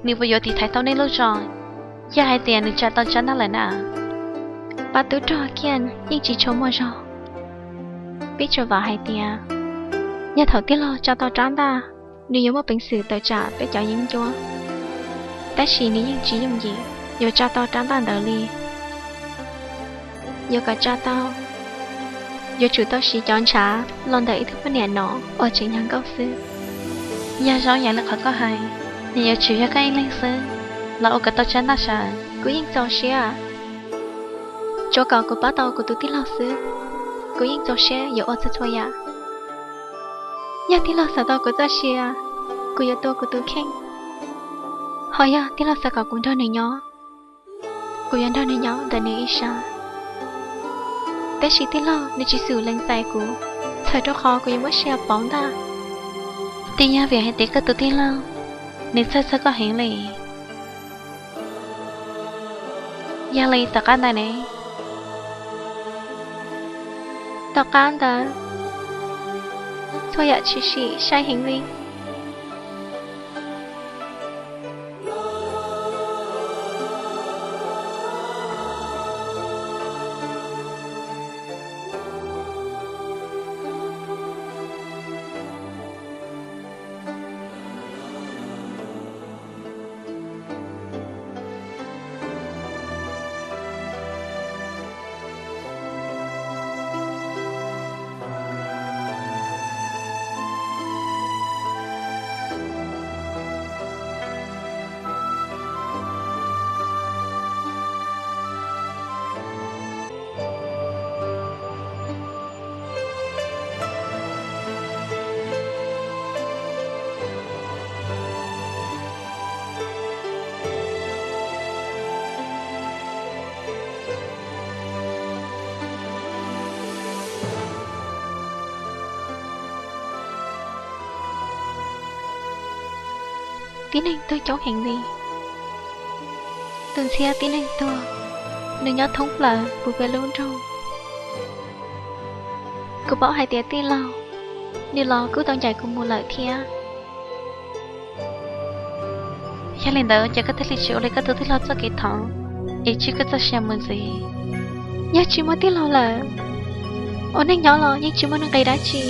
nws puas yuav tiv thaiv tau nej lub zog? Yog hais tias nws tsa tau rab ntaj lawm na? Pab tub rog kiag yeej tsis tshua muaj zog. Peb tsuas vam hais tias yog thaum tij laug tsa tau rab ntaj, nws yuav muaj peev xwm tawm tsam peb cov yeeb ncuab. Tab sis nws yeej tsis yooj yim yuav tsa tau rab ntaj ntawd li. Yuav kom tsa tau, yuav tsum tau siv cov ntshav los ntawm ib tug poj niam no uas tseem yog nkauj xwb. Yog zoo yam li qhov koj hais, nws yuav tsum yog koj ib leeg xwb los ua kom tau rab ntaj sawv. Kuv yeej txaus siab, tsuav kom kuv pab tau kuv tus tij laug xwb, kuv yeej txaus siab yuav ua txhua txhua yam. Yog tij laug xav tau kuv txoj sia, kuv yuav tua kuv tus kheej. Ho yog tij laug xav kom kuv nrog nws nyob, kuv yuav nrog nws nyob ntawm nws ib sab. Tab sis tij laug nws tsis xum lees txais kuv, txhawm rau qhov kuv yuav muab sia pauv ntag. Twb yog vim hais tias koj tus tij laug nws txhawj txog koj heev li. Yog li tom qab ntawd ne? Tom qab ntawd txhua yam tshwm sim sai heev li. Tib neeg tuag coob heev li. Tus ntxhiab tib neeg tuag, nws nyob thoob plaws puv peb lub nroog. Kuv paub hais tias tij laug nws los kuj tau ncaim kuv mus lawm thiab. Yog li ntawd ces koj thiaj li tsis ua li koj tus tij laug txoj kev thov es tswj koj txoj sia mus ntxiv. Yog tsis muaj tij laug lawm, ua neej nyob los yeej tsis muaj nuj nqis dab tsi.